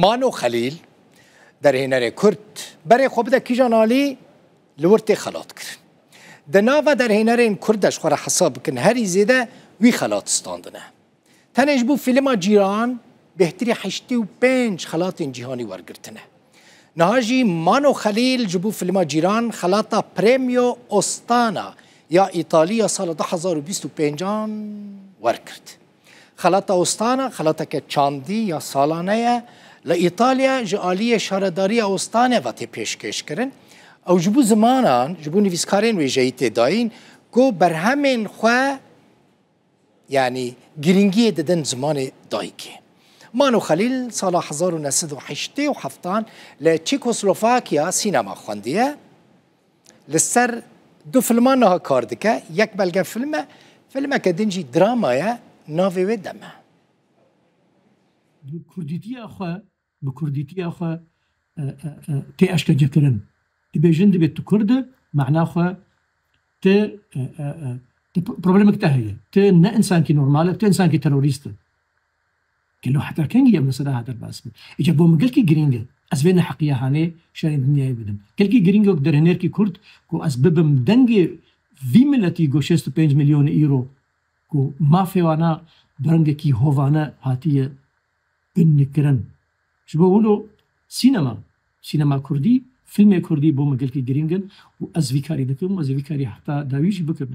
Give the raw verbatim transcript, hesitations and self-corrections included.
Mano Xelîl, derhênerê Kurd, berê xwe bide kîjan alî, li wir tê xelat kirin. Di nava derhênerên Kurd de ji xwe re hesab bikin, herî zêde wî xelat standine. Tenê ji bo fîlma Cîran bêhtirî heştê û pênc xelatên cîhanî wergirtine. Niha jî Mano Xelîl ji bo fîlma Cîran xelata Premio Ostana ya Îtalî ya sala du hezar û bîst û pêncan wergirt. Xelata Ostana, xelateke çandî ya salane ye. Li Îtalya ji aliyê şaredariya Ostane ve tê pêşkêş kirin. Ew ji bo zimanan, ji bo nivîskarên wêjeyî tê dayîn ku berhemên xwe, yanî girîngiyê didin zimanê dayikê. Mano Xelîl sala hezar û neh sed û heştê û heftan li Çekoslovakya sînema xwendiye. Li ser du filman niha kar dike. Yek belgefilm e, filmeke din jî drama ye, navê wê Dem e. Bi kurdîtiya xwe, bi kurdîtiya xwe, e, e, e, tê eşkencekirin. Dibêjin, dibê tu kurd î, mana xwe tu, e, e, e, tu p-, problemek te heye. Tu ne insankî normal î, tu insankî terorîst î. Gelo heta kengî ev mesela heta bas bî? Îca bo min gelkî girîng e. Ez vê neheqiya hanê şerên dinyayê bidim. Gelkî girîng e ku derhênerkî kurd, ku ez bibim dengê vî miletî ku şêst û pênc milyon îro ku mafê wana bi rengekî hovane hatiye binkirin. Ji bo wilo sînema, sînema kurdî, fîlmê kurdî bo min gelkî girîng in û ez vî karî dikim û ez ê vî karî heta dawî jî bikim.